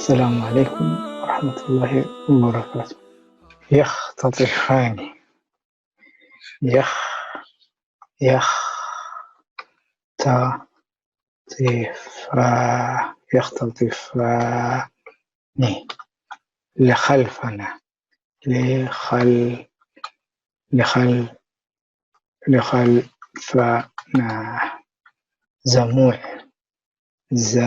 السلام عليكم ورحمة الله وبركاته. يختطفان. يخ يخ تا طفا يختطفان. لخلفنا. لخل لخل لخلفنا. زموع. ز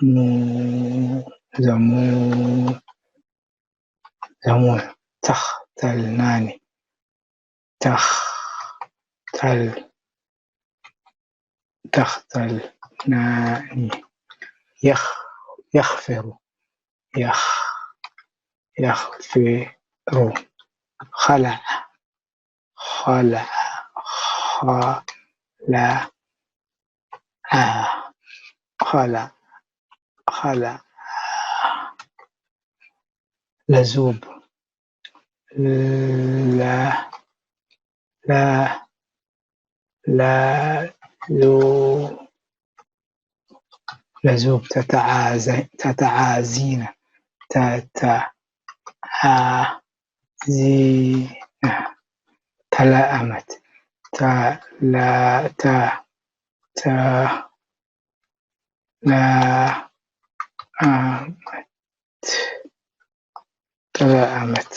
مو زمو زمو تختلناني. تخ تل تختلناني. يخ يخفر. يخ يخفر. خلع. خلع. خلع. خلع. خلع. لزوب. لا لا لا لو لزوب. تتعازينا. تتعازينا. تلائمت. تلا تا تا لا آمت. تلائمت.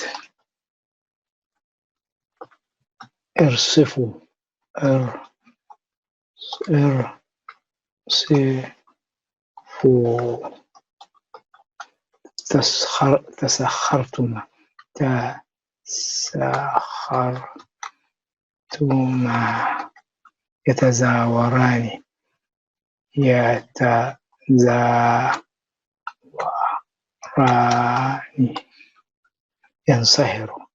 ارصفوا. ار ارصفوا. تسخر تسخرتما. تسخرتما. يتزاوران. يتزاوران. ينصهر.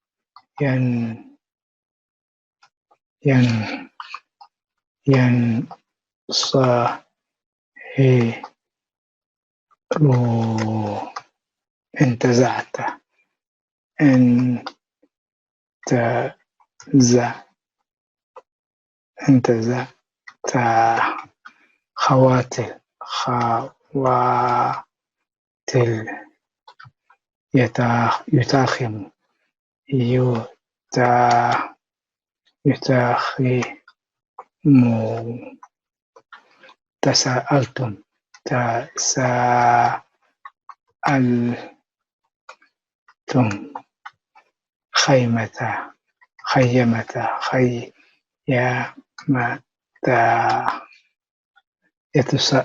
ين ين ينصهر. انتزعت. انتزعت. انتزعت. خواتل. خواتل. يتاخ يتاخم. يتا يتاخم. تساءلتم. تساءلتم. خيمتا. خيمتا. خيمتا.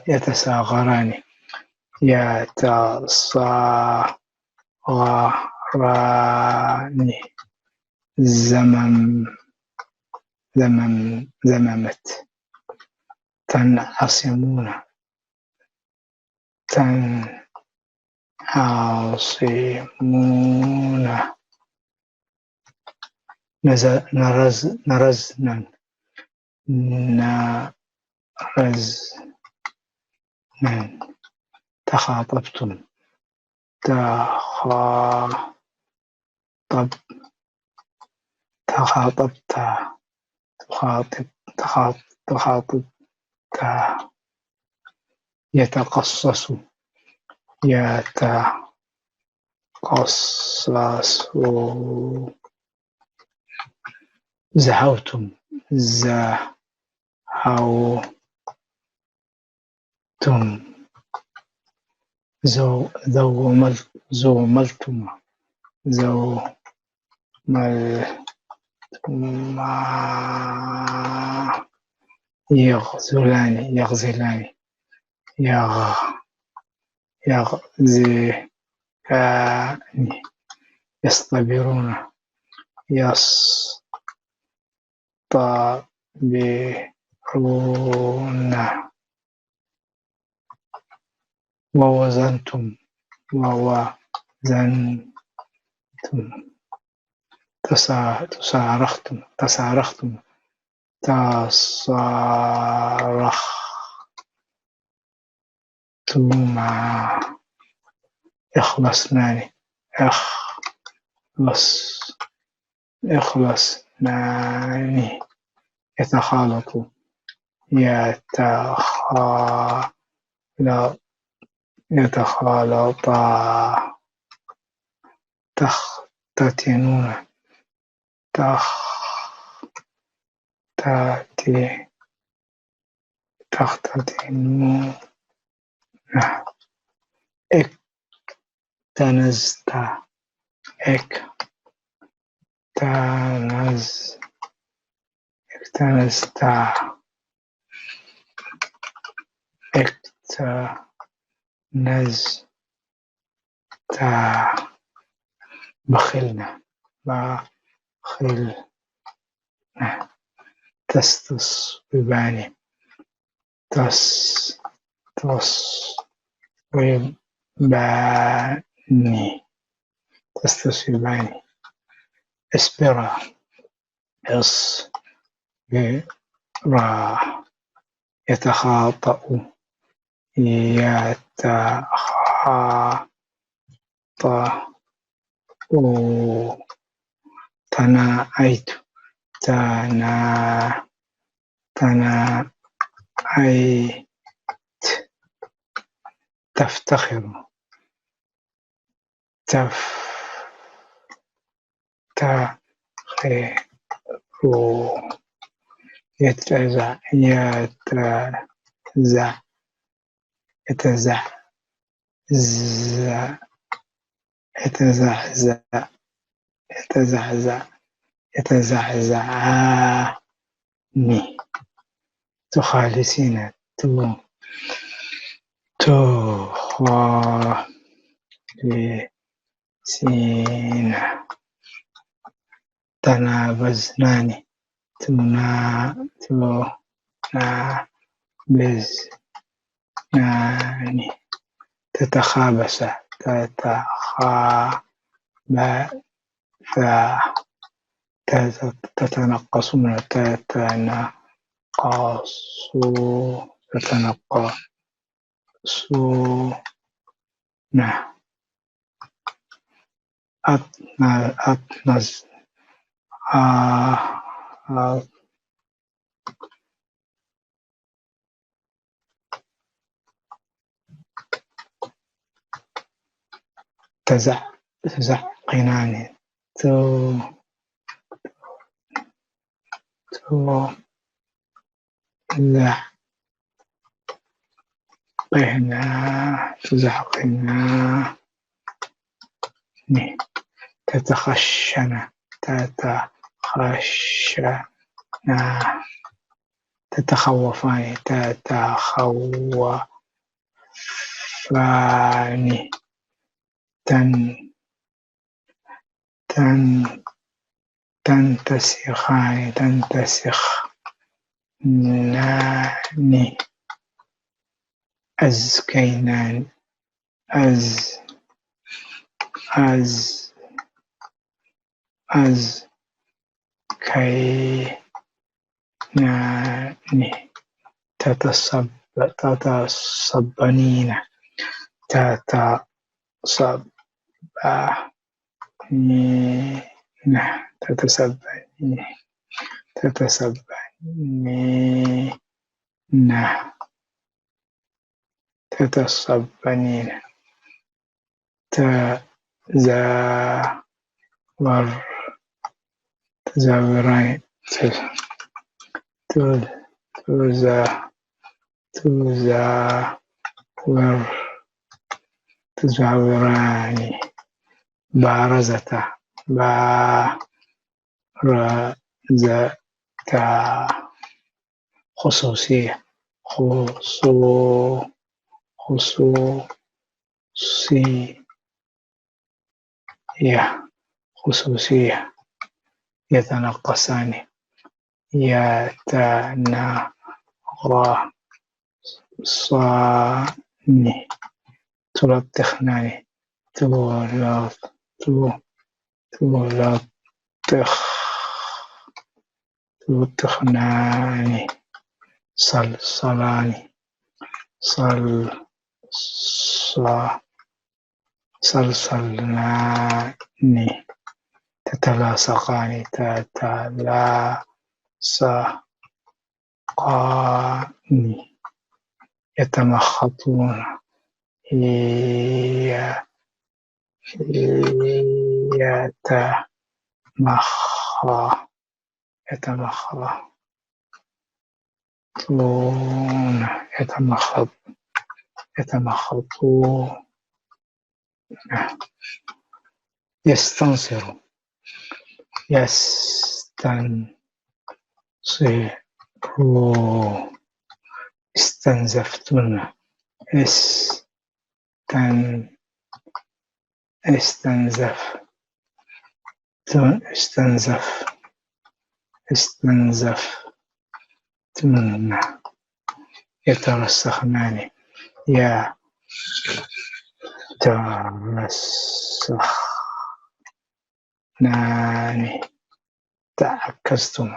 يتساغران. يتساغران. زمم زمم زممت. تنعصمون. تنعصمون. نرزنن. نرزنن. تخاطبتم. تخاطب تخاطبت. تخاطب تخاطب تخاطبت. يتقصص. يتقصص. زهوتم. زهوتم. زوملتما. زوملتما. يغزلان. يغزلان. يغ يغزلان. يصطبرون. يصطبرون. ووزنتم. ووزنتم. تسارختم. تسارختم. تسارختما. يخلصنان. يخلص يخلصنان. يتخالط. يتخالط. يتخالطا، تختتنون، تختتي، تختتنون، اكتنزتا، اكتنز، اكتنزتا، اكتنز تا، بخلنا، بخلنا. تستصوبان، تس، تس، ويباني، تستصوبان. اسبرا، اس، برا، يتخاطأ، يتخاطأ، تناأيت، تنا، تناأيت، تفتخر، تف، تخرو، يتزع، يتزع، يتزع، ز، يتزعزع، يتزعزع، يتزعزعان، تخالصين، تو، تخالصين، تنابزنان، تنا، تنابزنان، تتخابس، تتخابس، تتنقصون، تتنقصون، تتنقصون. أطن-، أطنز-، آ-، آ-، تزع-، تزعقنان، تو-، تو-، تزعقنا، تزعقنا، تتخشن، تتخشن، تتخوفان، تتخوفان، تن-، تن-، تنتسخان، تنتسخنان، أزكينان، أز-، أز-، أزكينان، تتصب-، تتصبنين، تتصب-، نينة، تتسبني، تتسبنين، تتسبنين، تزاور، تزاورين، ت-، ت-، تزا-، تزاور، تزاوران، بارزتا، بارزتا، خصوصية، خصو-، خصوصية، خصوصية، يتنقصان، يتنقصان، تلطخنان، تلط-، تو-، تلطخ-، تلطخنان، صلصلان، صل-، ص-، صلصلنان، تتلاصقان، تتلاصقان، يتمخطون، ي- يتمخ يتمخ يتمخض يتمخض يستنصر يستنصر استنزفتن استن استنزف استنزف استنزف تمنى يترسخنان يا ترسخ ናኒ ተዓከዝቱማ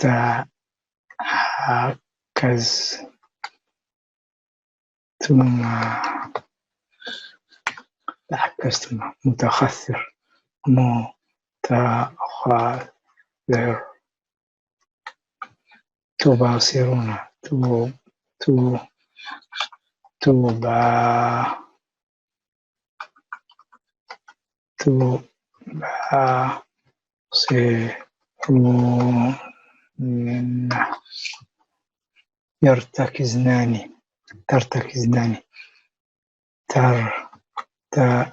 ተዓከዝቱማ ተዓከዝቱማ ሙተኸስር ሙተኸስር ቱባሲሩና ቱ ቱ ቱባ ቱባሲሩና يرتكزنان ترتكزنان ترتكزنان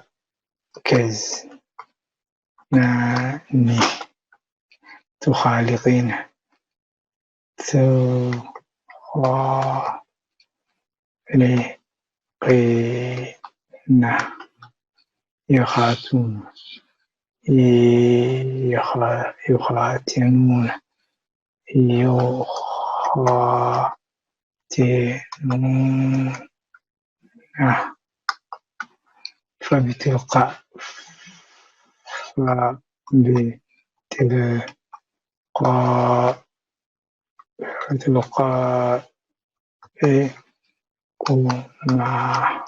تخالقين تخالقين يخاتون يخاتنون يخاتنون فبتلقاء فبتلقاء بتلقاء كنا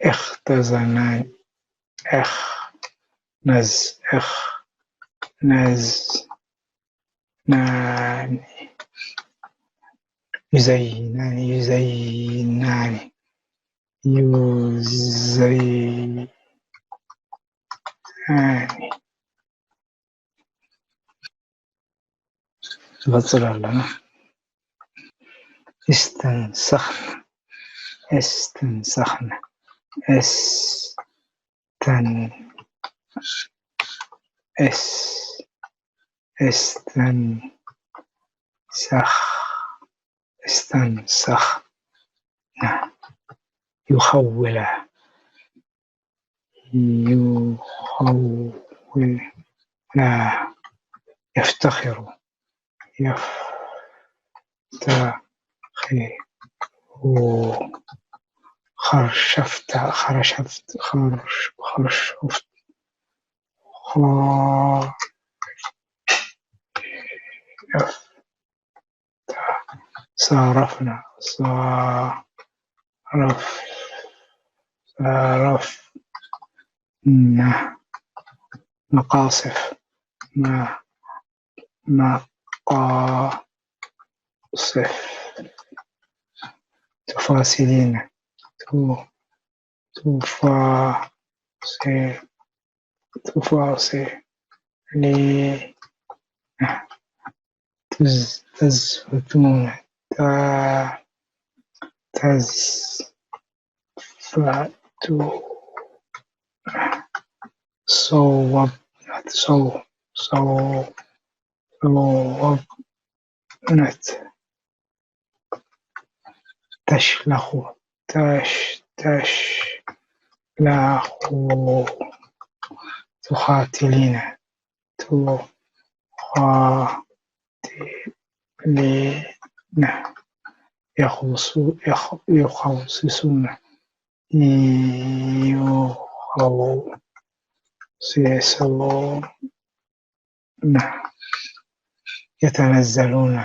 اختزنان اخ نز اخ نز نان يزينان يزينان يزينان نفصل لنا استنسخنا استنسخنا استن اس استنسخ استنسخ يخولة يخولة يفتخر يفتخر خرشفت خرشفت خرش خرشفت خرشفت صارفنا صارف صارفنا مقاصف ما مقاصف تفاصيلنا تو تفاصيل تفاصيل لي تز تزفتون تا تز فاتو صوب صو صو صوب نت تشلخو تش تشلخو تخاتلين تخاتلين يخلصو يخلصون يخلصون يتنزلون يتنزلون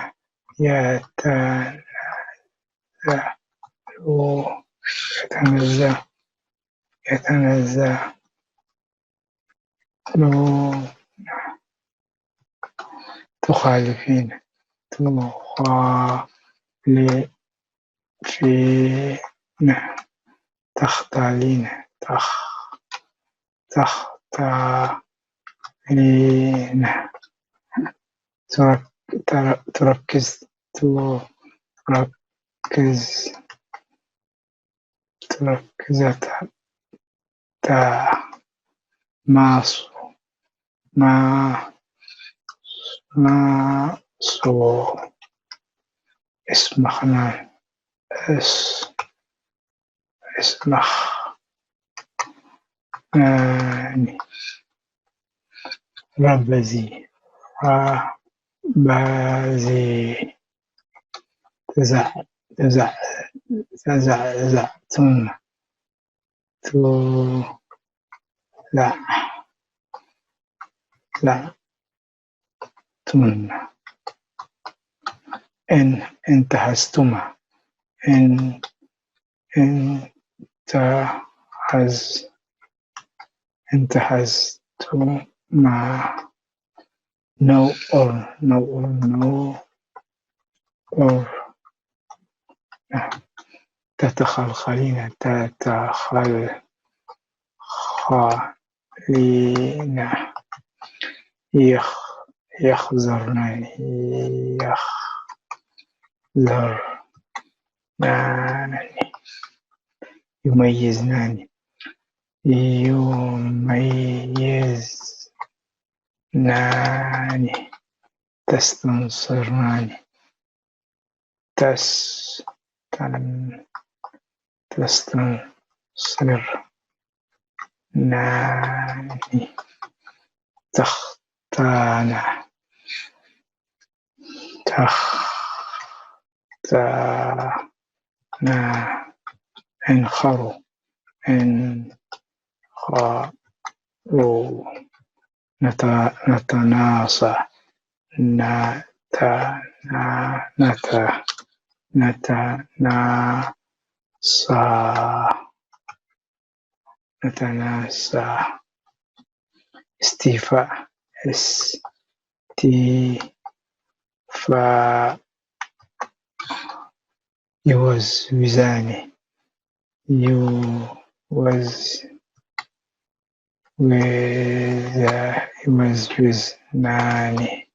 يتنزل يتنزلون تخالفين تخالفين تختلفين. تخ تخ تختلفين. تركز تركز تركز تركز ماس ما ماسو اسمخنا اس اسمخ آني ربزي ربزي تزع تزع تزع تزع تم تو لا لا تمنى إن انتهزتما إن انتهز انتهزتما no or no or no or تتخلخلين تتخل خلينا يخ يخزرنان يخزرنان يميزنان يميزنان تستنصرنان تس تن تستنصر ناني تختانا تختانا انخرو انخرو نتناصح نتنا نت نتناصح نتناصح استيفاء استيفاء يوز وزاني يوز وز وز وزناني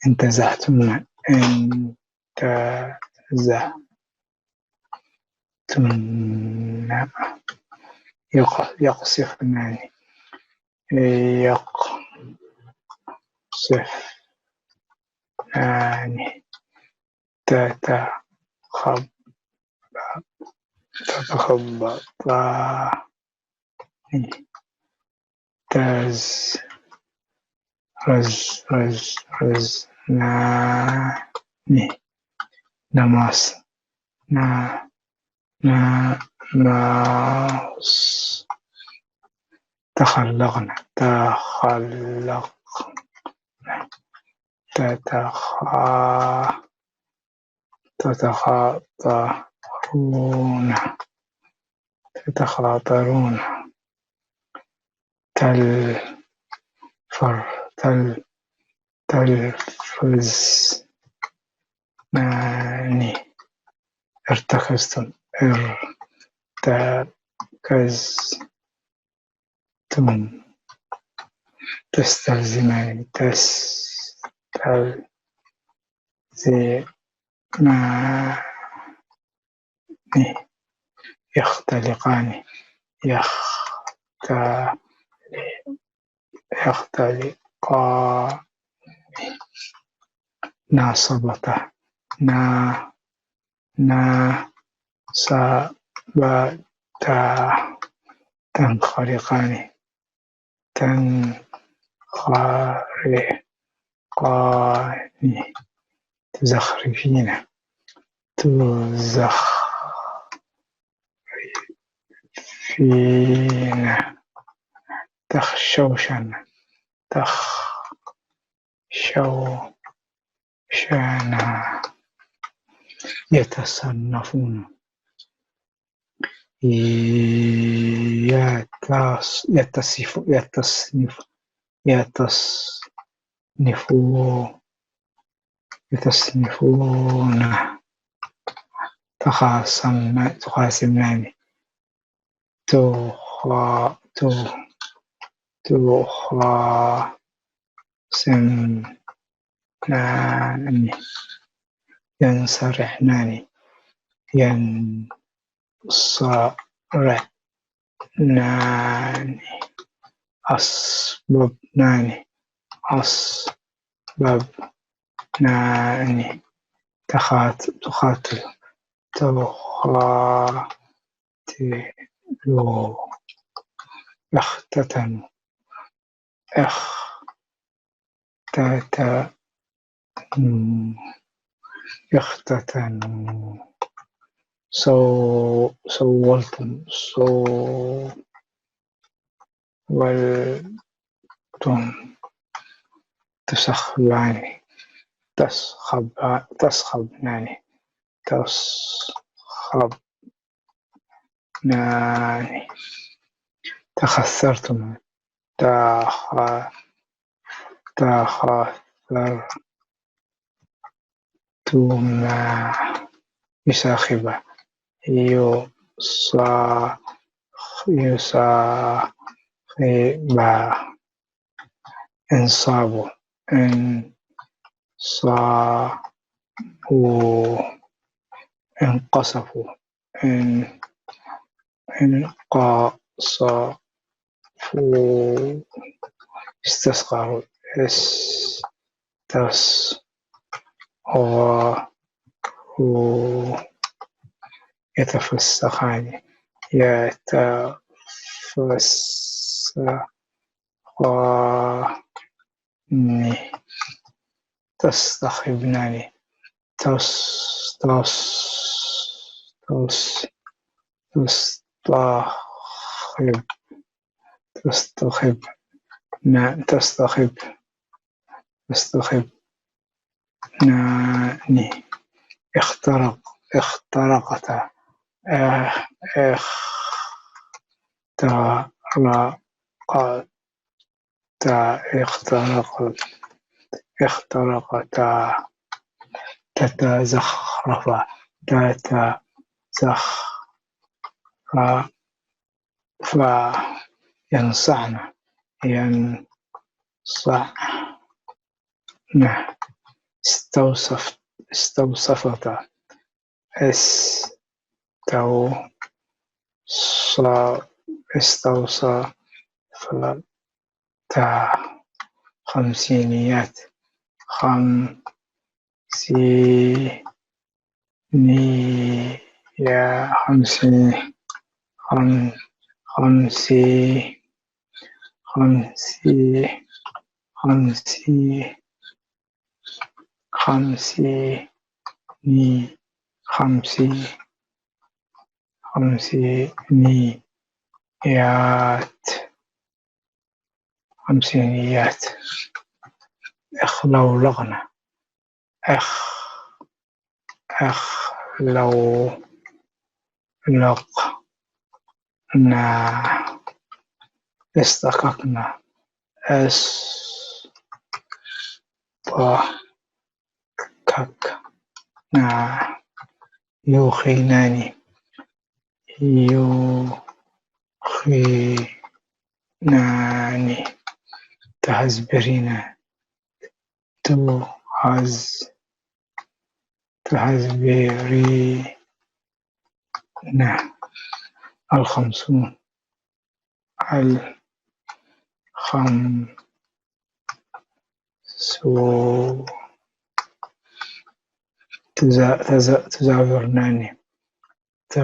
انتزعتم انتزعتم يقصفناني يقصفناني تتخبطا تتخبطا تز رز رز رز نا ني نماس نا نا ناس تخلقنا تخلقنا تتخا تتخاطرون تتخاطرون تل فر تل تلفز ناني ارتكزتم ارتكز تم تستلزمان تستلزمان يختلقان يخت يختلقان ناصبتا نا ناصبتا تنخرقان تنخرقان تزخرفين تزخرفين تخشوشن تخشوشن يتصنفون يتصف يتصنف يتصنفو يتصنفون ተኻሰምና ተኻሲምናኒ። ትኻ ቱ ትኻ ስምናኒ። የንሰርሕናኒ። የንሰርሕናኒ። ኣስበብናኒ። ኣስበብናኒ። ተኻት ትኻትሉ። ተኻትሉ። እኽተተኑ። እኽተተኑ። እኽተተኑ። ሰው ሰወልቱም። ሰው ወልቱም። ተሰኽባኒ። ተስኸባ ተስኸብናኒ። ተስኸብናኒ። ተኸሰርቱም። ተኸ ተኸሰርቱማ። ይሳኺባ። ዩሳ ዩሳኺባ። እንሳቡ። እንሳቡ። እንቀሰፉ። ን እንቀሰፉ። ይስተስኸሩ። እስተስኸሩ። የተፈሰኻኒ። የተፈሰኻኒ። ተስተኺብናኒ። ተስ ተስ ተስ ተስተኺብ ተስተኺብ ና ተስተኺብ ተስተኺብ ናኒ። اخترق اخترقت اخترقت اخترقت اخترقتا. تتزخرفا. تتزخرفا. ينصعن. ينصعن. استوصف استوصفتا. استو ص استوصفتا. خمسينيات. خمسينية. خمسي خم خمسي خمسي خمسي خمسي ني خمسي خمسينيات. خمسينيات. اخلولقنا. اخ اخلولقنا. اصطككنا. اصطككنا. يوخيناني. يوخيناني. تهزبرينا. تهز تهزبرينا. الخمسون. الخمسون. تزا تزا تزاورناني. ت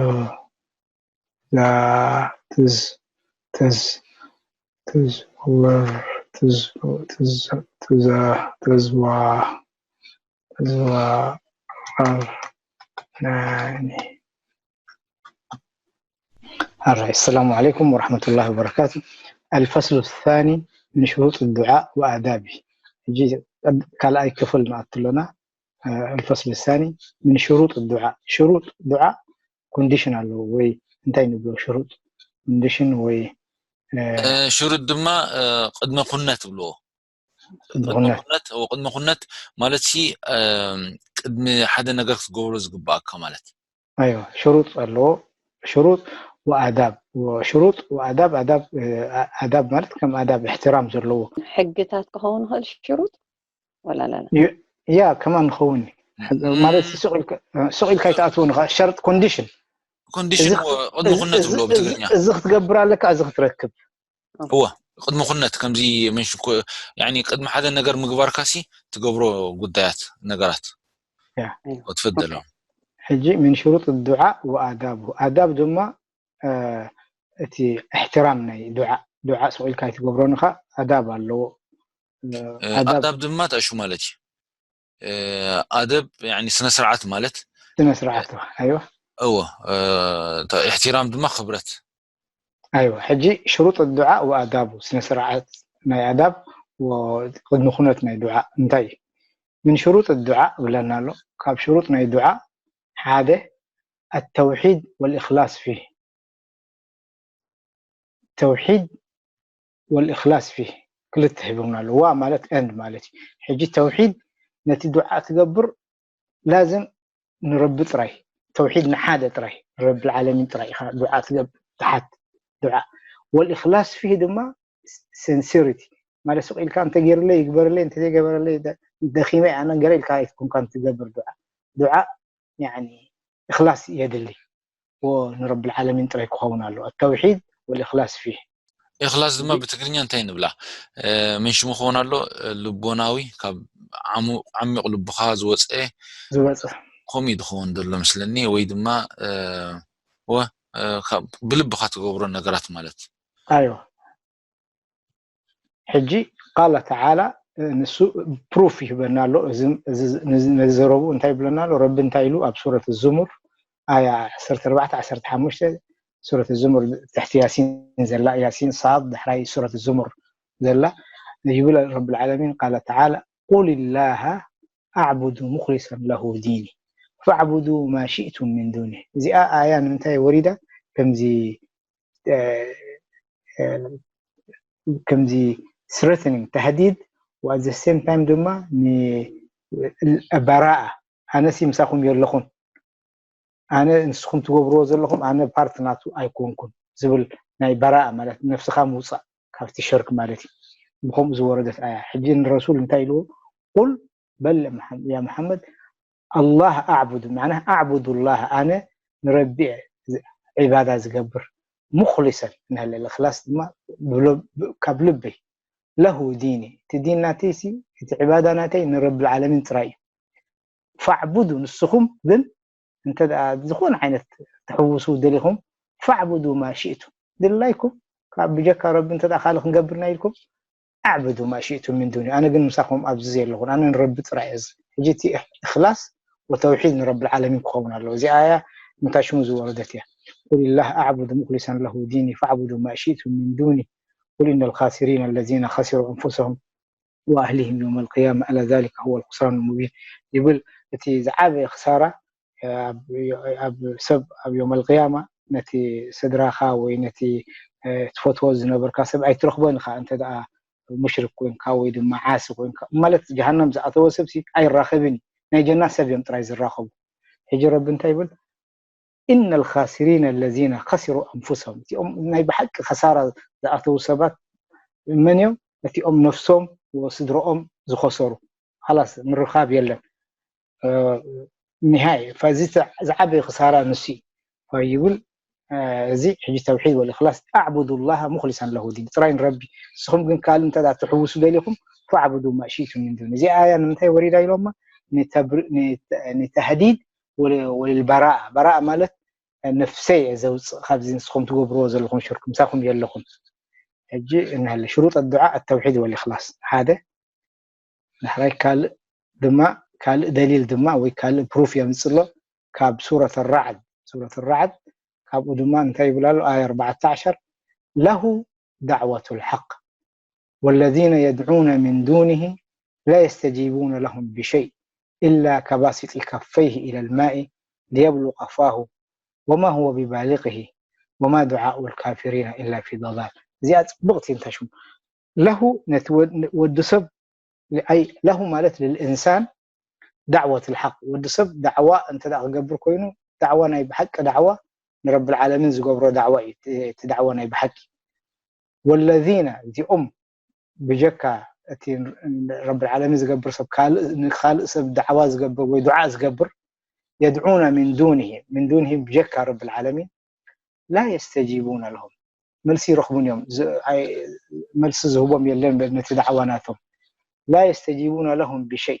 لا تز تز تزور تز تز تزا تزوا تزوا ناني. السلام عليكم ورحمة الله وبركاته. الفصل الثاني من شروط الدعاء وآدابه. ሕጂ ካልኣይ ክፍል ንኣትሎና። الفصل الثاني من شروط الدعاء. ሽሩጥ ዱዓ ኮንዲሽን ኣለዎ ወይ እንታይ ንብሎ ሽሩጥ ኮንዲሽን ወይ ሽሩጥ ድማ ቅድመ ኩነት ብልዎ። ቅድመ ኩነት ቅድመ ኩነት ማለት ሲ ቅድሚ ሓደ ነገር ክትገብሮ ዝግባኣካ ማለት። ኣይዋ ሽሩጥ ኣለዎ። ሽሩጥ ወኣዳብ ሽሩጥ ወኣዳብ ኣዳብ ኣዳብ ማለት ከም ኣዳብ እሕትራም ዘለዎ ሕግታት ክኸውን ይኽእል ሽሩጥ ወላ ላላ ያ ከማን ንኸውን ማለት ሱቕ ኢልካ ይትኣትዎ ንኻ ሸርጥ ኮንዲሽን ኮንዲሽን ቅድሚ ኩነት ብሎ ብትግርኛ እዚ ክትገብር ኣለካ እዚ ክትረክብ እወ ቅድሚ ኩነት ከምዚ ቅድሚ ሓደ ነገር ምግባርካሲ ትገብሮ ጉዳያት ነገራት ትፈደሎም ሕጂ ምን ሽሩጥ ዱዓ ወኣዳቡ ኣዳብ ድማ እቲ እሕትራም ናይ ዱዓ ዱዓ ስቕ ኢልካ ኣይትገብሮን ኢኻ ኣዳብ ኣለዎ ኣዳብ ድማ ተእሹ ማለት እዩ ኣደብ ስነ ስርዓት ማለት ስነ ስርዓት ኣይዋ እዎ እሕትራም ድማ ክብረት ኣይዋ ሕጂ ሽሩጥ ዱዓ ወኣዳቡ ስነ ስርዓት ናይ ኣዳብ ቅድሚ ኩነት ናይ ዱዓ እንታይ እዩ ምን ሽሩጥ ዱዓ ብለና ኣሎ ካብ ሽሩጥ ናይ ዱዓ ሓደ التوحيد والإخلاص فيه ተውሒድ ወልእክላስ ፊህ ክልተ ሂቦምና ኣሎ ዋ ማለት ኤንድ ማለት እዩ ሕጂ ተውሒድ ነቲ ዱዓ ትገብር ላዝም ንረቢ ጥራይ ተውሒድ ንሓደ ጥራይ ንረቢ ዓለሚን ጥራይ ኢኻ ዱዓ ትገብር ትሓት ዱዓ ወልእክላስ ፊህ ድማ ሲንሲሪቲ ማለት ሱቅ ኢልካ እንተገይርለይ ይግበርለይ እንተዘይገበረለይ ደኺመ ኣነ ገረ ኢልካ ኣይትኩንካን ትገብር ዱዓ ዱዓ እክላስ የድሊ ንረብል ዓለሚን ጥራይ ክኸውን ኣሎ التوحيد والإخلاص فيه إخلاص ድማ ብትግርኛ እንታይ ንብላ ምንሽሙ ክኸውን ኣሎ ልቦናዊ ካብ ዓሚቕ ልብኻ ዝወፀ ዝወፀ ከምኡ እዩ ዝኸውን ዘሎ ምስለኒ ወይ ድማ ብልብኻ ትገብሮ ነገራት ማለት ኣይዋ ሕጂ ቃለ ተዓላ ንሱ ፕሩፍ ይህበና ኣሎ ነዚ ዘረቡ እንታይ ይብለና ኣሎ ረቢ እንታይ ኢሉ ኣብ ሱረት ዙሙር ኣያ ዓሰርተ ኣርባዕተ ዓሰርተ ሓሙሽተ ሱረት ዙሙር ትሕቲ ያሲን ዘላ ያሲን ሳድ ዳሕራይ ሱረት ዙሙር ዘላ ይብል ረቢ ዓለሚን ቃለ ተዓላ ቁል ላሃ ኣዕቡዱ ሙክሊሰን ለሁ ዲኒ ፈዕቡዱ ማ ሽእቱም ምን ዱኒ እዚኣ ኣያ ንምንታይ ወሪዳ ከምዚ ከምዚ threatening ተህዲድ at the same time ድማ በራኣ ኣነሲ ምሳኹም የለኹን ኣነ ንስኹም ትገብርዎ ዘለኹም ኣነ ፓርት ናቱ ኣይኮንኩን ዝብል ናይ በራኣ ማለት ነፍስኻ ምውፃእ ካብቲ ሸርክ ማለት እዩ ብከምኡ ዝወረደት ኣያ ሕጂ ንረሱል እንታይ ኢልዎ ቁል በል ያ መሓመድ ኣላህ ኣዕቡድ ማዕና ኣዕቡድ ላህ ኣነ ንረቢ ዒባዳ ዝገብር ሙክሊሰን ንህለ እክላስ ድማ ካብ ልበይ ለሁ ዲኒ እቲ ዲን ናተይ ሲ እቲ ዕባዳ ናተይ ንረብል ዓለሚን ጥራይ እዩ ፈዕቡዱ ንስኹም ግን እንተ ዝኾነ ዓይነት ተሕውሱ ደሊኹም ፈዕቡዱ ማ ሽእቱም ድላይኩም ካብ ብጀካ ረቢ እንተ ካልእ ክንገብርና ኢልኩም ኣዕብዱ ማ ሽእቱም ምን ዱኒ ኣነ ግን ምሳኹም ኣብዚ ዘለኹን ኣነ ንረቢ ጥራይ እዚ ሕጂ እቲ እክላስ ወተውሒድ ንረብል ዓለሚን ክኸውን ኣለዎ እዚኣ እያ ምንታይ ሽሙ ዝወረደት እያ ቁልላህ ኣዕቡዱ ሙክሊሰን ለሁ ዲኒ ፈዕቡዱ ማ ሽእቱም ምን ዱኒ ቁል ኢነ ልካሲሪን ኣለዚነ ከሲሩ ኣንፉሰሁም ወኣህሊህም የውመ ልቅያማ ኣላ ዛሊከ ሁወ ልኩስራን ሙቢን ይብል እቲ ዝዓበየ ክሳራ ኣብ ሰብ ኣብ ዮም ኣልቅያማ ነቲ ስድራኻ ወይ ነቲ ትፈትዎ ዝነበርካ ሰብ ኣይትረኽቦን ኢኻ እንተ ደኣ ሙሽሪክ ኮንካ ወይ ድማ ዓሲ ኮንካ ማለት ጀሃነም ዝኣተወ ሰብ ሲ ኣይራኸብን እዩ ናይ ጀና ሰብ እዮም ጥራይ ዝራኸቡ ሕጂ ረቢ እንታይ ይብል إن الخاسرين الذين خسروا أنفسهم እቲኦም ናይ ብሓቂ ከሳራ ዝኣተዉ ሰባት መን እዮም እቲኦም ነፍሶም ወስድረኦም ዝኸሰሩ خلاص ምርኻብ የለን ንሃይ ፈዚ ዝዓበየ ክሳራ ንሱ ይብል እዚ ሕጂ ተውሒድ ወልእክላስ ኣዕቡዱ ላሃ ሙክሊሰን ለሁ ዲን ጥራይ ንረቢ ንስኹም ግን ካልእ እንተ ትሕውሱ ደሊኹም ፈዕቡዱ ማእሽቱ ምን ዱን እዚ ኣያ ንምንታይ ወሪዳ ኢሎማ ንተህዲድ ወልልበራእ በራእ ማለት ነፍሰይ እየ ዘውፅእ ካብዚ ንስኹም ትገብርዎ ዘለኹም ሽርክ ምሳኹም የለኹም ሕጂ እናለ ሽሩጥ ኣዱዓ ኣተውሒድ ወልእክላስ ሓደ ዳሕራይ ካልእ ድማ ካልእ ደሊል ድማ ወይ ካልእ ፕሩፍ የምፅሎ ካብ ሱረት ራዕድ ሱረት ራዕድ ካብኡ ድማ እንታይ ይብል ኣሎ ኣያ ኣርባዕተ ዓሸር ለሁ ዳዕወቱ ልሓቅ ወለዚነ የድዑነ ምን ዱኒህ ላ የስተጂቡነ ለሁም ብሸይ ኢላ ከባሲጢ ከፈይህ ኢለ ልማኢ ሊየብሉቀ ፋሁ ወማ ሁወ ቢባሊቅህ ወማ ዱዓኡ ልካፊሪነ ኢላ ፊ ضላል እዚኣ ፅብቕቲ እንታይ ሽሙ ለሁ ነቲ ወዲ ሰብ ለሁ ማለት ልልእንሳን ዳዕወት ልሓቅ ወዲ ሰብ ዳዕዋ እንተ ክገብር ኮይኑ ዳዕዋ ናይ ብሓቂ ዳዕዋ ንረብል ዓለሚን ዝገብሮ ዳዕዋ እዩ እቲ ዳዕዋ ናይ ብሓቂ። ወለዚነ እዚኦም ብጀካ እቲ ረብል ዓለሚን ዝገብር ሰብ ንካልእ ሰብ ዳዕዋ ዝገብር ወይ ዱዓ ዝገብር የድዑነ ምን ዱንሂ ምን ዱንሂ ብጀካ ረብል ዓለሚን ላ የስተጂቡነ ለሁም መልሲ ይረኽቡን እዮም። መልሲ ዝህቦም የለን ነቲ ዳዕዋ ናቶም። ላ የስተጂቡነ ለሁም ብሸይ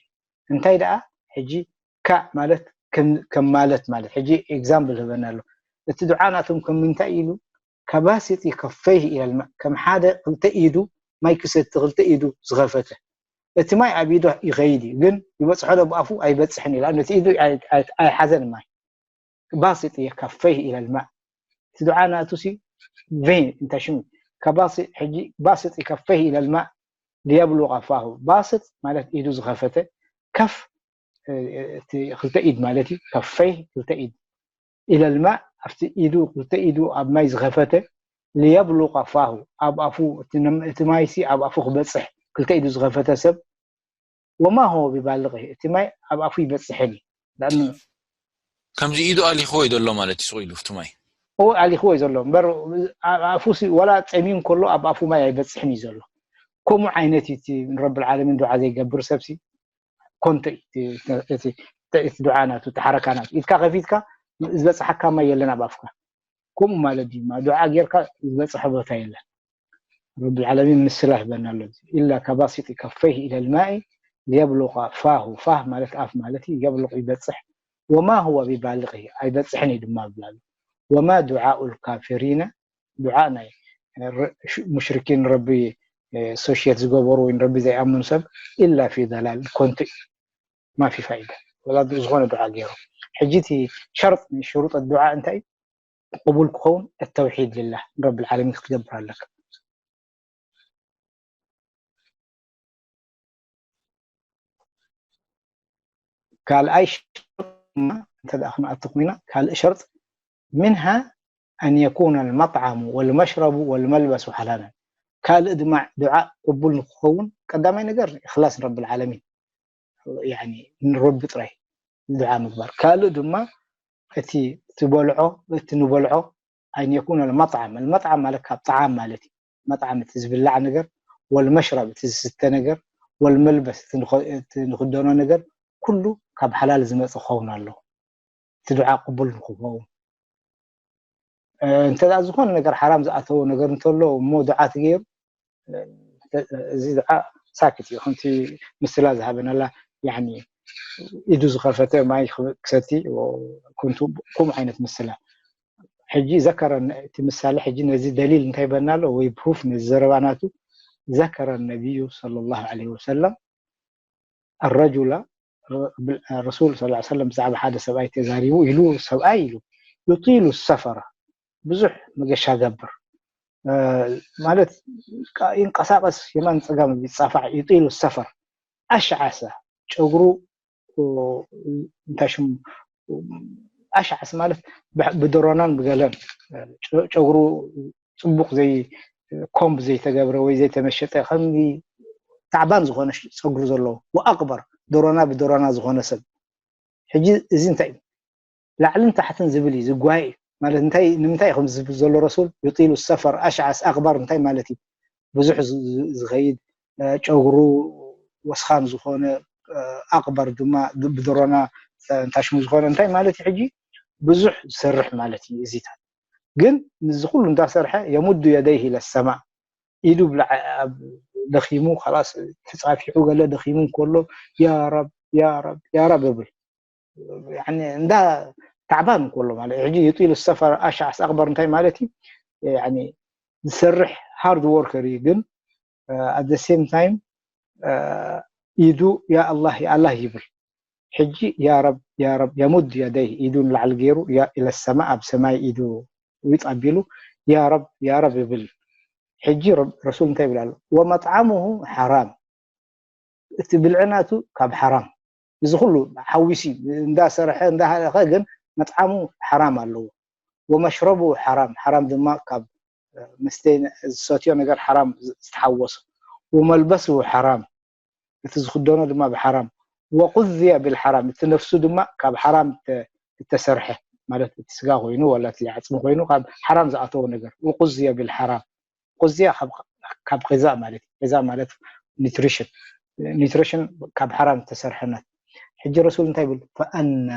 እንታይ ደኣ ሕጂ ካእ ማለት ከም ማለት ማለት ሕጂ example ህበና ኣሎ። እቲ ዱዓ ናቶም ከም ምንታይ ኢሉ ከባሲጢ ከፈይህ ኢለልማ ከም ሓደ ክልተ ኢዱ ማይ ክሰቲ ክልተ ኢዱ ዝኸፈተ እቲ ማይ ኣብ ኢዱ ይኸይድ እዩ ግን ይበፅሖ ዶ ብኣፉ ኣይበፅሕን ኢላ ነቲ ኢዱ ኣይሓዘን ማይ ባሲጢ ከፈይህ ኢለልማ እቲ ዱዓ ናቱ ሲ ቬን እንታይ ሽሙ ከባሲጢ ከፈይህ ኢለልማ ሊየብሉቀ ፋሁ ባስጥ ማለት ኢዱ ዝኸፈተ ከፍ እቲ ክልተ ኢድ ማለት እዩ ከፈይ ክልተ ኢድ ኢለልማ ኣብቲ ኢዱ ክልተ ኢዱ ኣብ ማይ ዝኸፈተ ሊየብሉቀ ፋሁ ኣብ ኣፉ እቲ ማይሲ ኣብ ኣፉ ክበፅሕ ክልተ ኢዱ ዝኸፈተ ሰብ ወማ ሆ ቢባልቂ እቲ ማይ ኣብ ኣፉ ይበፅሕን እዩ ከምዚ ኢዱ ኣሊኽዎ እዩ ዘሎ ማለት እዩ ስቕ ኢሉ እቲ ማይ እዎ ኣሊኽዎ እዩ ዘሎ እምበር ኣፉ ዋላ ፀሚም ከሎ ኣብ ኣፉ ማይ ኣይበፅሕን እዩ ዘሎ ከምኡ ዓይነት እዩ እቲ ንረብል ዓለሚን ዱዓ ዘይገብር ሰብሲ ኮንተ እቲ ዱዓ ናቱ ተሓረካ ናቱ ኢድካ ከፊትካ ዝበፅሓካ ማይ የለን ኣብ ኣፍካ ከምኡ ማለት ድዩ ዱዓ ጌርካ ዝበፅሐ ቦታ የለን ረብል ዓለሚን ምስላ ይበና ኣሎ ኢላ ከባሲጢ ከፈይህ ኢለ ልማኢ ሊየብሉቀ ፋሁ ፋህ ማለት ኣፍ ማለት እዩ የብሉቅ ይበፅሕ ወማ ሁወ ቢባልቂ ኣይበፅሕን እዩ ድማ ብላሉ ወማ ዱዓኡ ልካፊሪነ ዱዓ ናይ ሙሽሪኪን ረቢ ሶሽየት ዝገበሩ ወይ ረቢ ዘይኣምኑ ሰብ ኢላ ፊ ደላል ኮንቱ እዩ ማፊ ፋይዳ ወላ ዝኾነ ዱዓ ገይሩ ሕጂ እቲ ሸርጥ ሽሩጥ ዱዓ እንታይ ቅቡል ክኸውን التوحيد لله رب العالمين ክትገብር ኣለካ ካልኣይ ሸርጥ እንተ ክንኣቱ ኮይና ካልእ ሸርጥ منها أن يكون المطعم والمشرب والملبس حلالا ካልእ ድማ ዱዓ ቅቡል ንክኸውን ቀዳማይ ነገር إخلاص رب العالمين ንረቢ ጥራይ ዱዓ ምግባር ካልእ ድማ እቲ ትበልዖ እቲ ንበልዖ أن يكون المطعم المطعم ማለት ካብ ጣዓም ማለት እዩ መጣዕም እቲ ዝብላዕ ነገር والمشرب እቲ ዝስተ ነገር والملبس እቲ ንክደኖ ነገር ኩሉ ካብ ሓላል ዝመፀ ክኸውን ኣለዎ እቲ ዱዓ ቅቡል ንክኸውን እንተ ዝኾነ ነገር ሓራም ዝኣተዎ ነገር እንተሎ እሞ ዱዓ ትገይሩ እዚ ዱዓ ሳክት እዩ ከምቲ ምስላ ዝሃበናላ ኢዱ ዝኸፈተ ማይ ክሰቲ ኮንቱ ከምኡ ዓይነት ምስላ ሕጂ ዘከረ እቲ ምሳሌ ሕጂ ነዚ ደሊል እንታይ በና ኣሎ ወይ ፕሩፍ ነዚ ዘረባ ናቱ ዘከረ ነቢዩ صلى الله عليه وسلم الرجل ረሱል صلى الله عليه وسلم ብዛዕባ ሓደ ሰብኣይ ተዛሪቡ ኢሉ ሰብኣይ ኢሉ يطيل السفر ብዙሕ መገሻ ገብር ማለት ይንቀሳቀስ የማን ፀጋም ይፃፋዕ يطيل السفر أشعث ጨጉሩ እንታይ ሽሙ ኣሽዓስ ማለት ብድሮናን ብገለን ጨጉሩ ፅቡቅ ዘይ ኮምብ ዘይተገብረ ወይ ዘይተመሸጠ ከምዚ ታዕባን ዝኾነ ፀጉሪ ዘለዎ ወኣቅበር ድሮና ብድሮና ዝኾነ ሰብ ሕጂ እዚ እንታይ እዩ ላዕልን ታሕትን ዝብል እዩ ዝጓየ እዩ ማለት እንታይ ንምንታይ ከም ዝብል ዘሎ ረሱል يطيل السفر أشعث أغبر እንታይ ማለት እዩ ብዙሕ ዝኸይድ ጨጉሩ ወስኻን ዝኾነ ኣቅበር ድማ ብድሮና እንታይ ሽሙ ዝኾነ እንታይ ማለት እዩ ሕጂ ብዙሕ ዝሰርሕ ማለት እዩ እዚታት ግን ምስዚ ኩሉ እንዳሰርሐ يمد يديه إلى السماء ኢዱ ደኺሙ ላስ ተፃፊሑ ገለ ደኺሙ እንከሎ ያ ረብ ያ ረብ ያ ረብ እብል እንዳ ታዕባን እንከሎ ማለት ሕጂ يطيل السفر أشعث أغبر እንታይ ማለት እዩ ዝሰርሕ ሃርድ ወርከር እዩ ግን at the same time ኢዱ ያ ኣላህ ያ ኣላህ ይብል ሕጂ ያ ረብ ያ ረብ يمد يديه ኢዱ ንላዕሊ ገይሩ إلى السماء ኣብ ሰማይ ኢዱ ዊጥ ኣቢሉ ያ ረብ ያ ረብ ይብል ሕጂ ረሱል እንታይ ይብል ኣሎ ومطعمه حرام እቲ ብልዒ ናቱ ካብ ሓራም እዚ ኩሉ ሓዊሲ እንዳሰርሐ እንዳሃለኸ ግን መጥዓሙ ሓራም ኣለዎ ومشربه حرام ሓራም ድማ ካብ መስተ ዝሰትዮ ነገር ሓራም ዝተሓወሶ وملبسه حرام እቲ ዝክደኖ ድማ ብሓራም وغذي بالحرام እቲ ነፍሱ ድማ ካብ ሓራም እተሰርሐ ማለት እቲ ስጋ ኮይኑ ወላ እቲ ዓፅሚ ኮይኑ ካብ ሓራም ዝኣተወ ነገር። ወቁዝየ ብልሓራም። ቁዝያ ካብ ቂዛእ ማለት እዩ። ቂዛእ ማለት ኒትሪሽን፣ ኒትሪሽን ካብ ሓራም ዝተሰርሐ ናት። ሕጂ ረሱል እንታይ ይብል? ፈኣና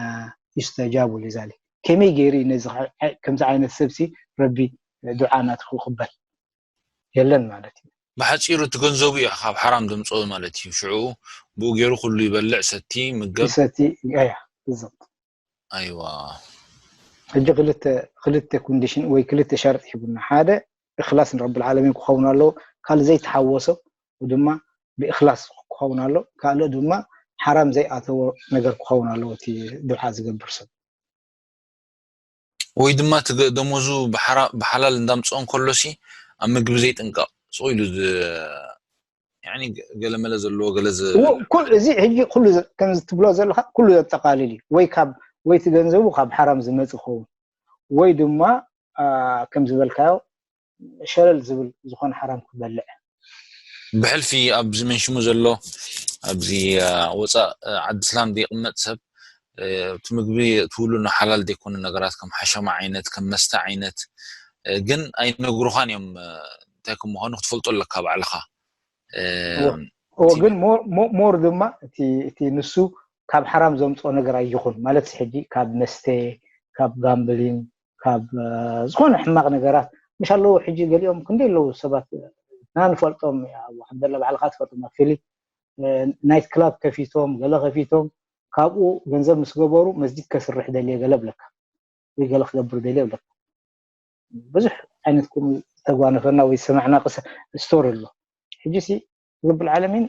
ዩስተጃቡ ሊዛሊክ፣ ከመይ ገይሩ ነዚ ከምዚ ዓይነት ሰብሲ ረቢ ዱዓ ናቱ ክቕበል? የለን ማለት እዩ። ብሓፂሩ እቲ ገንዘቡ እዩ ካብ ሓራም ዘምፅኦ ማለት እዩ። ሽዑ ብኡ ገይሩ ኩሉ ይበልዕ፣ ሰቲ፣ ምገብ። ይሰቲ። ያ ብዛት ኣይዋ ሕጂ ክልተ ክልተ ኮንዲሽን ወይ ክልተ ሸርጢ ሂቡና። ሓደ እኽላስ ንረብል ዓለሚን ክኸውን ኣለዎ፣ ካልእ ዘይተሓወሶ ድማ ብእኽላስ ክኸውን ኣሎ፣ ካልእ ድማ ሓራም ዘይኣተዎ ነገር ክኸውን ኣለዎ እቲ ዱዓ ዝገብር ሰብ። ወይ ድማ እቲ ገ- ደሞዙ ብሓራ- ብሓላል እንዳምፅኦ እንከሎሲ ኣብ ምግቢ ዘይጥንቀቕ ስቕ ኢሉ ዝ- ያኒ ገ- ገለመለ ዘለዎ ገለ ዝ- እዎ፣ ኩል- እዚ ሕጂ ኩሉ ዘ- ከምዚ ትብሎ ዘለካ ኩሉ ዘጠቃልል እዩ። ወይ ካብ ወይ እቲ ገንዘቡ ካብ ሓራም ዝመጽእ ክኸውን ወይ ድማ አ፣ ከም ዝበልካዮ ሸለል ዝብል ዝኾነ ሓራም ክበልዕ። ብሕልፊ ኣብዚ መንሽሙ ዘሎ ኣብዚ አ፣ ወፃእ አ፣ ዓዲ እስላም ዘይቕመጥ ሰብ አ፣ እቲ ምግቢ እቲ ውሉ ሓላል ዘይኮኑ ነገራት ከም ሓሸማ ዓይነት ከም መስተ ዓይነት አ፣ ግን ኣይነግሩኻን እዮም አ፣ እንታይ ከም ምዃኑ ክትፈልጦ ኣለካ ባዕልኻ አ፣ እዎ፣ ግን ሞር- ሞ- ሞር ድማ እቲ እቲ ንሱ ካብ ሓራም ዘምፅኦ ነገር ኣይኹን ማለት ሕጂ ካብ መስተ ካብ ጋምብሊን ካብ አ፣ ዝኾነ ሕማቕ ነገራት ምሽ ኣለዉ። ሕጂ ገሊኦም ክንደይ ኣለዉ ሰባት ና ንፈልጦም ኣብ ዓብደላ ባዕልካ ትፈልጦም ኣብ ፊሊ ናይት ክላብ ከፊቶም ገለ ከፊቶም ካብኡ ገንዘብ ምስ ገበሩ መስጂድ ከስርሕ ደልየ ገለ ብለካ ወይ ገለ ክገብር ደልየ ብለካ። ብዙሕ ዓይነት ከምኡ ዝተጓነፈና ወይ ዝሰማዕና ቅሰ ስቶሪ ኣሎ። ሕጂ ሲ ረብል ዓለሚን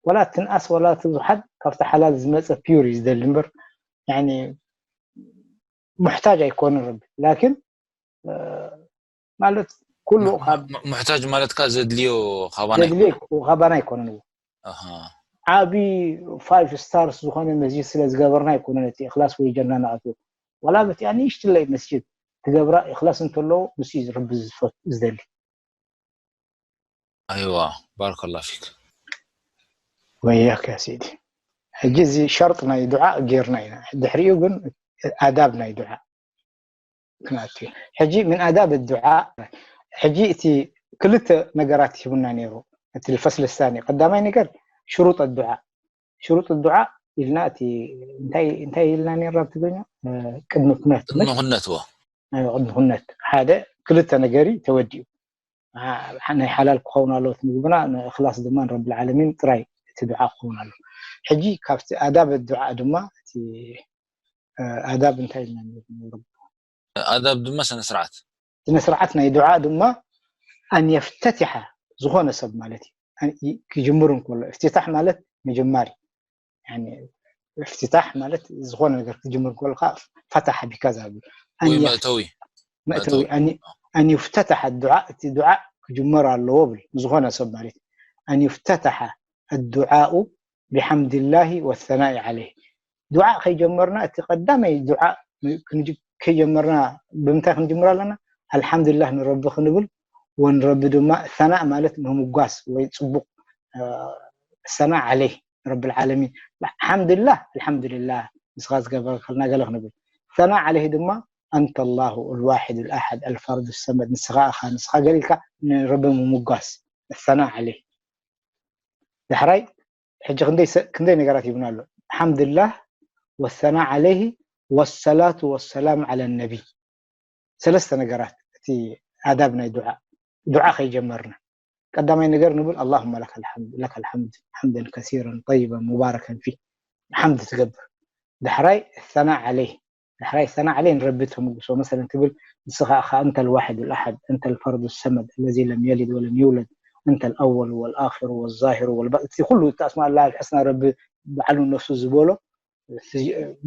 ወላ ትንኣስ ወላ ትብሓት ካብቲ ሓላል ዝመፀ ፒዩር እዩ ዝደሊ እምበር ያኒ ሙሕታጅ ኣይኮነን ረቢ ላኪን እ፣ ማለት ኩሉ ካብ ም- ሙሕታጅ ማለት ካ ዘድልዮ ካባና ዘድልዮ ካባና ኣይኮነን እዎ ኣሃ ዓቢ ፋይቭ ስታርስ ዝኾነ መስጂድ ስለ ዝገበርና ኣይኮነን እቲ እክላስ ወይ ጀና ንኣትዎ ዋላ በቲኣ ንእሽትለይ መስጂድ ትገብራ እክላስ እንተለዎ ንሱ እዩ ረቢ ዝፈት- ዝደሊ ኣይዋ ባረከላ ፊክ ወያክ ያ ሲዲ ሕጂ እዚ ሸርጥ ናይ ዱዓ ጌርና ኢና ድሕሪኡ ግን ኣዳብ ናይ ዱዓ ክንኣቱ ሕጂ ምን ኣዳብ ዱዓ ሕጂ እቲ ክልተ ነገራት ሂቡና ነይሩ እቲ ፈስል ሳኒ ቀዳማይ ነገር ሽሩጥ ዱዓ ሽሩጥ ዱዓ ኢልና እቲ እንታይ እንታይ ኢልና ነይርና ብትግርኛ ቅድሚ ኩነት ቅድሚ ኩነት ዎ ቅድሚ ኩነት ሓደ ክልተ ነገር እዩ ተወዲኡ ናይ ሓላል ክኸውን ኣለዎ እቲ ምግብና ንእክላስ ድማ ንረብል ዓለሚን ጥራይ እቲ ዱዓ ክኸውን ኣለዎ ሕጂ ካብቲ ኣዳብ ዱዓ ድማ እቲ ኣዳብ እንታይ ኢልና ነይሩ ኣዳብ ድማ ስነ ስርዓት ስነ ስርዓት ናይ ዱዓ ድማ ኣን የፍተቲሓ ዝኾነ ሰብ ማለት እዩ ክጅምር እንከሎ እፍትታሕ ማለት ምጅማር እዩ እፍትታሕ ማለት ዝኾነ ነገር ክጅምር እንከሎ ከዓ ፈታሕ ቢካ ዝብል ወይ መእተዊ መእተዊ ኣን ይፍተታሕ ዱዓ እቲ ዱዓ ክጅመር ኣለዎ ብል ዝኾነ ሰብ ማለት እዩ ኣን ይፍተታሓ ኣዱዓኡ ብሓምድላሂ ወሰናኢ ዓለይህ ዱዓ ከይጀመርና እቲ ቀዳመይ ዱዓ ከይጀመርና ብምንታይ ክንጅምር ኣለና ኣልሓምዱላህ ንረቢ ክንብል ወንረቢ ድማ ሰናእ ማለት ምምጓስ ወይ ፅቡቅ ሰናእ ዓለይህ ረብል ዓለሚን ሓምድላህ ኣልሓምዱሊላህ ንስኻ ዝገበረልና ገለ ክንብል ሰናእ ዓለይህ ድማ ኣንተ ላሁ ልዋሒድ ልኣሓድ ኣልፈርድ ሰመድ ንስኻ እኻ ንስኻ ገለ ኢልካ ንረቢ ምምጓስ ሰናእ ዓለይህ ዳሕራይ ሕጂ ክንደይ ነገራት ይብና ኣሎ ሓምድላህ ወሰና ዓለይህ ወሰላቱ ወሰላም ዓላ ነቢይ ሰለስተ ነገራት እቲ ኣዳብ ናይ ዱዓ ዱዓ ከይጀመርና ቀዳማይ ነገር ንብል ኣላሁመ ለከ ልሓምድ ለከ ልሓምድ ሓምደን ከሲረን ጠይበን ሙባረከን ፊ ሓምድ ትገብር ዳሕራይ ሰና ዓለይህ ዳሕራይ ሰና ዓለይህ ንረቢ ተምጉሶ መሰለን ትብል ንስኻ እኻ እንተ ልዋሒድ ልኣሓድ እንተ ልፈርዱ ሰመድ ለዚ ለም የሊድ ወለም ይውለድ እንተ ልኣወሉ ወልኣኪሩ ወዛሂሩ ወልባ እቲ ኩሉ እቲ ኣስማ ላ ልሕስና ረቢ ባዕሉ ነፍሱ ዝበሎ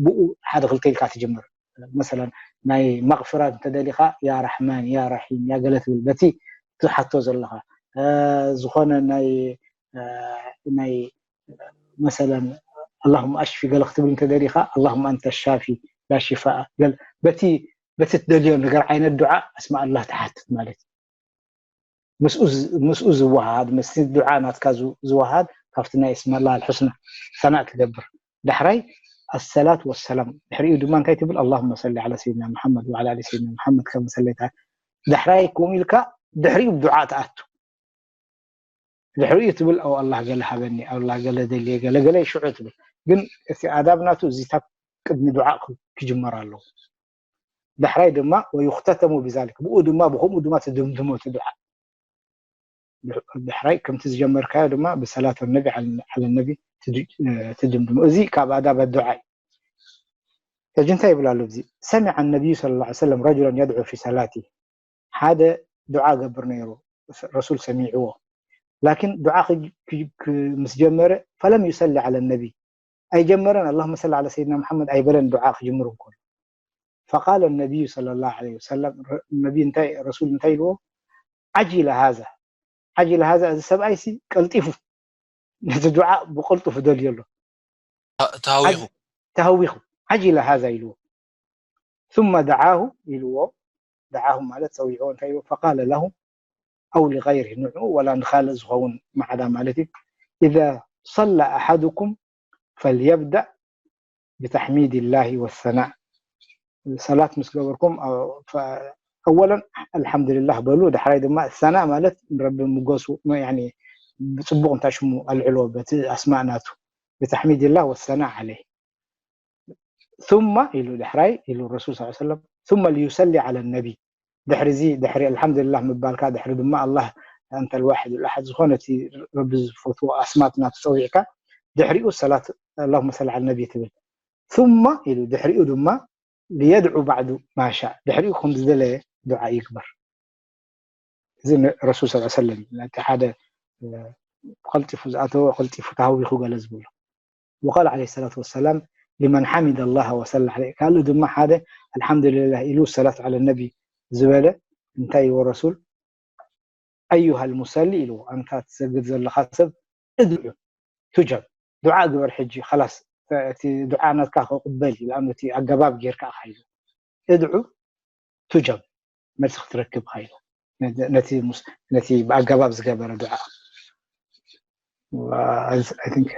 ብኡ ሓደ ክልተ ኢልካ ትጅምር መሰለን ናይ መቕፍራ እንተደሊኻ ያ ራሕማን ያ ራሒም ያ ገለ ትብል በቲ ትሓቶ ዘለኻ ዝኾነ ናይ ናይ መሰለን ኣላሁመ ኣሽፊ ገለ ክትብል እንተደሊኻ ኣላሁመ ኣንተ ሻፊ ላ ሽፋ በቲ በቲ ትደልዮ ነገር ዓይነት ዱዓ ኣስማ ኣላህ ትሓትት ማለት እዩ ምስኡ ዝወሃሃድ ምስቲ ዱዓ ናትካ ዝወሃሃድ ካብቲ ናይ እስመላህ ልሑስና ሰናእ ትገብር ዳሕራይ الصلاة والسلام ድሕሪኡ ድማ እንታይ ትብል اللهم صل على سيدنا محمد وعلى آل سيدنا محمد كما صليت ዳሕራይ ከምኡ ኢልካ ድሕሪኡ ብዱዓ ትኣቱ ድሕሪኡ ትብል ኦ ኣላ ገለ ሃበኒ ኣላ ገለ ደልየ ገለ ገለ ሽዑ ትብል ግን እቲ ኣዳብ ናቱ እዚታት ቅድሚ ዱዓ ክጅመር ኣለዎ ዳሕራይ ድማ ويختتم بذلك ብኡ ድማ ብከምኡ ድማ ትድምድሞ እቲ ዱዓ ዳሕራይ ከምቲ ዝጀመርካዮ ድማ ብሰላት ነቢ ዓለ ነቢ ትድምድሞ እዚ ካብ ኣዳብ ዱዓ እዩ ሕጂ እንታይ ይብል ኣሎ እዚ سمع النبي صلى الله عليه وسلم رجلا يدعو في صلاته ሓደ ዱዓ ገብር ነይሩ ረሱል ሰሚዕዎ ላኪን ዱዓ ምስ ጀመረ فلم يصل على النبي ኣይጀመረን اللهم صل على سيدنا محمد ኣይበለን ዱዓ ክጅምር እንከሎ فقال النبي صلى الله عليه وسلم ነቢ እንታይ ረሱል እንታይ ኢልዎ عجل هذا عجل هذا እዚ ሰብኣይሲ ቀልጢፉ ነቲ ዱዓ ብቀልጡፉ ደልዮ ኣሎ ተሃዊኹ ተሃዊኹ عجل هذا ኢልዎ ثم دعاه ኢልዎ دعاه ማለት ፀዊዕዎ እንታይ ኢልዎ فقال له أو لغيره ንዑ ወላ ንኻልእ ዝኸውን ማዕዳ ማለት እዩ إذا صلى أحدكم فليبدأ بتحميد الله والثناء ሰላት ምስ ገበርኩም أولا الحمد لله በሉ ዳሕራይ ድማ ሰና ማለት ንረቢ ምጎሱ ብፅቡቕ እንታይ ሽሙ ኣልዕሎ በቲ ኣስማእ ናቱ بتحميد الله والثناء عليه ثم ኢሉ ዳሕራይ ኢሉ ረሱል صلى الله عليه وسلم ثم ليصلي على النبي ድሕሪ እዚ ድሕሪ الحمد لله ምባልካ ድሕሪ ድማ الله أنت الواحد الأحد ዝኾነ እቲ ረቢ ዝፈትዎ ኣስማት ናቱ ፀዊዕካ ድሕሪኡ ሰላት اللهم صل على النبي ትብል ثم ኢሉ ድሕሪኡ ድማ ليدعو بعد ما شاء ድሕሪኡ ከም ዝደለየ ዱዓ ይግበር እዚ ረሱል صلى الله عليه وسلم ነቲ ሓደ ቀልጢፉ ዝኣተወ ቀልጢፉ ተሃዊኹ ገለ ዝብሎ وقال عليه الصلاة والسلام لمن حمد الله وصلى عليه ካልእ ድማ ሓደ الحمد لله ኢሉ ሰላት على النبي ዝበለ እንታይ ይዎ ረሱል أيها المصلي ኢልዎ ኣንታ ትሰግድ ዘለኻ ሰብ ادع تجب ዱዓ ግበር ሕጂ خلاص እቲ ዱዓ ናትካ ክቕበል እዩ እቲ ኣገባብ ጌርካ ኢኻ ኢሉ ادع تجب መልሲ ክትረክብ ኢኻ ኢሉ ነቲ ብኣገባብ ዝገበረ ዱዓ I think